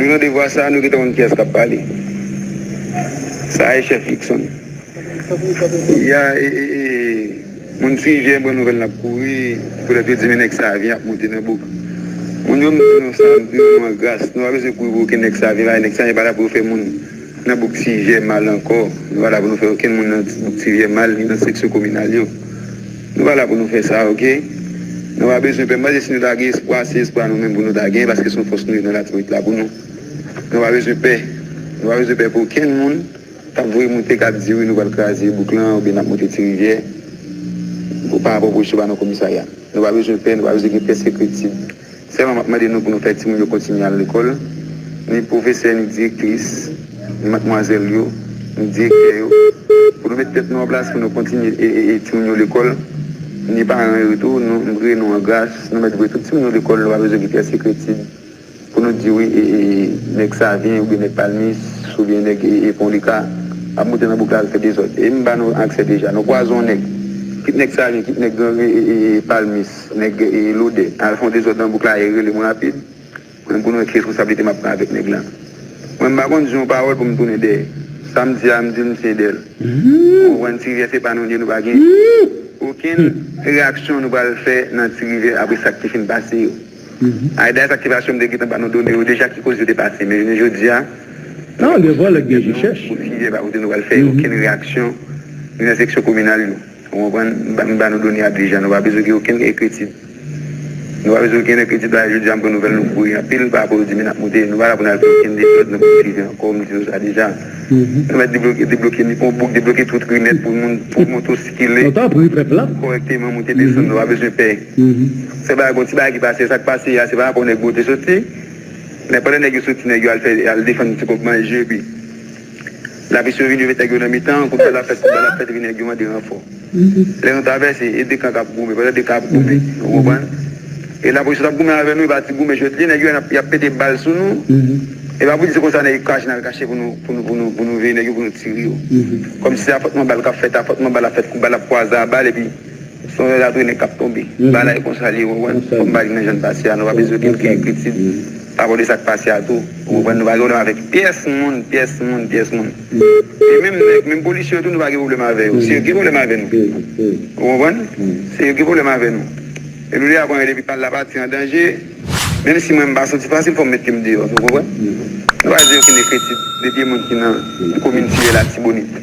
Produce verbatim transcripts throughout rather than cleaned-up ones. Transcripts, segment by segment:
Nan devwa sa, nou gentan konn kiyès k ap pale. Sa e chèf Luckson. Ya, e, e, e, moun Ti Rivyè pran nouvèl n ap kouri, poutèt yo di men nèg Savyen ap monte nan bouk. Moun yo, m di nou sa, m di nou an gras, nou pa bezwen kouri pou okenn nèg Savyen, pa nèg Savyen pa la pou yo fè moun nan bouk Ti Rivyè mal ankò. Nou pa la pou nou fè okenn moun nan bouk Ti Rivyè mal, ni nan seksyon kominal yo. Nou pa la pou nou fè sa, oke? Nou pa bezwen pè. M panse si nou ta gen espwa, se espwa nou menm pou nou ta gen, paske se yon fòs nou ye nan Latibonit la pou nou. Nou pa bezwen pè. Nou pa bezwen pè pou okenn moun k ap voye monte, k ap di, wi, nou pral kraze bouk lan, oubyen n ap monte Ti Rivyè, pou, pa rapò pou sou pa nan komisarya. Nou pa bezwen pè, nou pa bezwen gen pyès enkretid. Sèlman m ap mande nou pou nou fè timoun yo kontinye al lekòl, ni pwofesè, ni direktris, ni madmwazèl yo, ni direktè yo, pou nou met tèt nou an plas, pou nou kontinye e, e, e timoun yo lekòl, ni paran yo tou, nou, m priye nou an gras, nou mèt voye tout timoun yo lekòl, nou pa bezwen gen pyès enkretid pou nou di wi, e, e, nèg Savyen, oubyen nèg Palmis, oubyen nèg, e, e, Pon Lika, ap monte nan bouk la al fè dezòd. E m ba nou aksè deja, nou kwaze yon nèg, kit nèg Savyen, kit nèg Gran, e, e, e, Palmis, nèg, e, Lodè, al fè yon dezòd nan bouk la, e rele mwen rapid. Mwen, pou nou wè ki responsablite m ap pran avèk nèg la. Mwen, m pa konn di yon pawòl pou m tounen dèyè. Sa m di a, m di l, m siyen dèyè l. Ou konprann, Ti Rivyè se pa nou li ye, nou pa gen okenn reyaksyon nou pral fè nan Ti Rivyè apre sa k te fin pase yo. A, dayè, sa k te pase yo, m te gentan ba nou done yo deja ki koz yo te pase. Men jounen jodi a, non, devan lè gen je chèch. Pou Ti Rivyè pa kote nou pral fè okenn reyaksyon, ni nan seksyon kominal yo. Ou konprann? M ba, m ba nou done a deja. Nou pa bezwen gen okenn enkretid. Nou pa bezwen okenn enkretid. Bagay jodi a, m pran nouvèl, nou kouri anpil pa rapò yo di men n ap monte. Nou pa la pou n al fè okenn dezòd nan bouk Ti Rivyè ankò, m di nou sa deja. Nou mèt debloke, debloke Nipon Bouk, debloke tout ri nèt pou moun, pou moto sikile kòrèkteman, monte desann, nou pa bezwen pè. Se bagay, gon ti bagay ki pase, sa k pase a, se pa rapò nèg yo te soti. Men pandan nèg yo soti, nèg yo al fè, al defann ti kòb manje, epi lapolis yo vini, yo met nèg yo nan mitan, kout bal ap fèt, kout bal ap fèt, epi nèg yo mande ranfò. Lè nou travèse, e de kan k ap goumen, pandan de kan ap goumen, ou konprann? E lapolis yo t ap goumen avè nou, e pa ti goumen jwèt li, nèg yo y ap, y ap pete bal sou nou. E pa pou di se konsa nèg yo kache, n al kache pou nou, pou nou, pou nou, pou nou veye nèg yo, pou nou tire yo. Kòmsi se afwontman bal k ap fèt, afwontman bal ap fèt, kout bal ap kwaze a bal, epi se yon lè la tou nèg k ap tonbe. Bagay konsa li ye, ou konprann? Fò m ba li nan jan l pase a, nou pa bezwen okenn enkretid pa rapò de sa k pase a tou. Ou konprann? Nou pa gen pwoblèm avèk pyès moun, pyès moun, pyès moun. E menm nèg, menm polisye yo tou, nou pa gen pwoblèm avè yo. Se yo ki gen pwoblèm avè nou. Ou konprann? Se yo ki gen pwoblèm avè nou. E nou deja konnen depi pal la pati an danje, menm si mwen m pa santi fasil, fò m met pye m deyò. Ou konprann? Nou pa di okenn enkretid depi e moun ki nan komin Ti Rivyè Latibonit.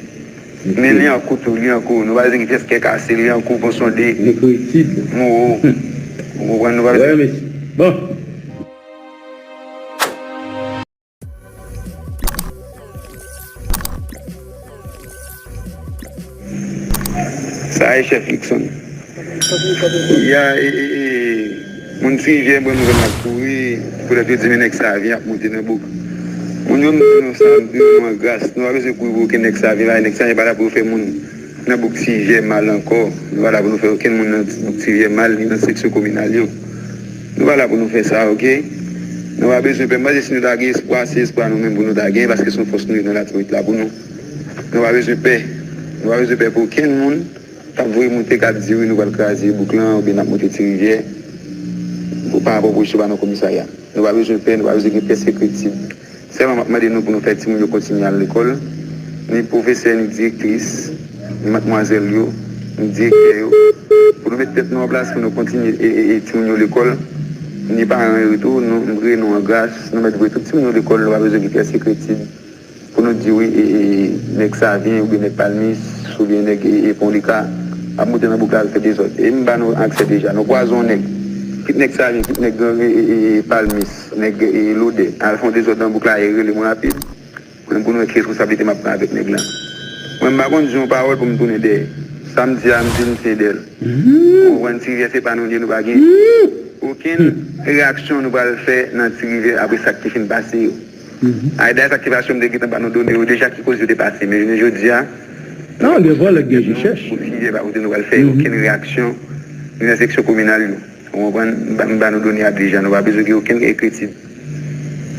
Men Lyankou tou, Lyankou. Nou pa bezwen gen pyès kè kase, Lyankou, Pon Sonde, Moro. Ou konprann? Nou pa bezwen. Bon. Sa e chèf Luckson. Ya, e, e, e, moun Ti Rivyè pran nouvèl n ap kouri, poutèt yo di men nèg Savyen ap monte nan bouk. Moun yo, m di nou sa, m di nou an gras, nou pa bezwen kouri pou okenn nèg Savyen, pa nèg Savyen pa la pou yo fè moun nan bouk Ti Rivyè mal ankò. Nou pa la pou nou fè okenn moun nan bouk Ti Rivyè mal, ni nan seksyon kominal yo. Nou pa la pou nou fè sa, oke? Nou pa bezwen pè. M panse si nou ta gen espwa, se espwa nou menm pou nou ta gen, paske se yon fòs nou ye nan Latibonit la pou nou. Nou pa bezwen pè. Nou pa bezwen pè pou okenn moun k ap voye monte, k ap di, wi, nou pral kraze bouk lan, oubyen n ap monte Ti Rivyè, pou, pa rapò pou sou pa nan komisarya. Nou pa bezwen pè, nou pa bezwen gen pyès enkretid. Sèlman m ap mande nou pou nou fè timoun yo kontinye al lekòl, ni pwofesè, ni direktris, ni madmwazèl yo, ni direktè yo, pou nou met tèt nou an plas, pou nou kontinye e, e, e timoun yo lekòl, ni paran yo tou, nou, m priye nou an gras, nou mèt voye tout timoun yo lekòl, nou pa bezwen gen pyès enkretid pou nou di wi, e, e, nèg Savyen, oubyen nèg Palmis, oubyen nèg, e, e, Pon Lika, ap monte nan bouk la al fè dezòd. E m ba nou aksè deja. Nou kwaze yon nèg, kit nèg Savyen, kit nèg Gran, e, e, e, Palmis, nèg, e, Lodè, al fè yon dezòd nan bouk la, e rele mwen rapid. Mwen, pou nou wè ki responsablite m ap pran avèk nèg la. Mwen, m pa konn di yon pawòl pou m tounen dèyè. Sa m di a, m di l, m siyen dèyè l. Ou konprann, Ti Rivyè se pa nou li ye, nou pa gen okenn reyaksyon nou pral fè nan Ti Rivyè apre sa k te fin pase yo. A, dayè sa k te pase yo, m te gentan ba nou done yo deja ki koz yo te pase. Men jounen jodi a, non, devan lè gen je chèch. Pou Ti Rivyè pa kote nou pral fè okenn reyaksyon, ni nan seksyon kominal yo. Ou konprann? M ba, m ba nou done a deja. Nou pa bezwen gen okenn enkretid.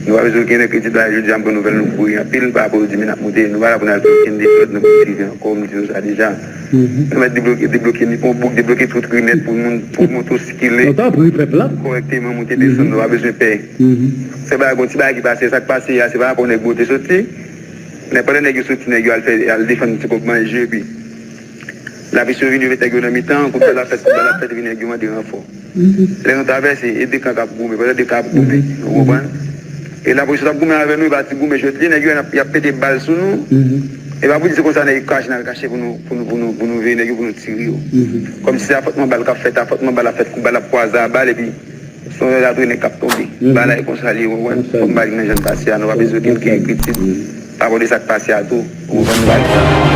Nou pa bezwen okenn enkyetid la, jodi a m pran nouvèl nou kouri anpil pa rapò yo di men n ap monte. Nou pa la pou n al fè okenn dezòd nan politik ankò, m di nou sa deja. Nou mèt debloke, debloke Niponbuk, debloke tout ri nèt pou moun, pou moto sikile. Nou tanpri pèp la. Kòrèkteman, monte desann, nou pa bezwen pè. Se bagay, gon ti bagay ki pase, sa k pase a, se pa rapò nèg monte soti. Men pandan nèg yo soti, nèg yo al fè, al defann ti kòb manje, epi lapolis yo vini, yo met nèg yo nan mitan, kout bal ap fèt, kout bal ap fèt, epi nèg yo mande ranfò. Lè nou travèse, e de kan k ap goumen, pandan de kan ap goumen, ou konprann? E lapolis yo t ap goumen avè nou, e pa ti goumen jwèt li, nèg yo y ap, y ap pete bal sou nou. E pa pou di se konsa nèg yo kache, n al kache pou nou, pou nou, pou nou, pou nou veye nèg yo, pou nou tire yo. Kòmsi se afwontman bal k ap fèt, afwontman bal ap fèt, kout bal ap kwaze a bal, epi se yon lòt atre nèg k ap tonbe. Bagay la e konsa li ye, ou konprann? Fòk m pa di nan jan l pase a, nou pa bezwen okenn enkyetid pa rapò de sa k pase a tou, ou konprann? Nou pa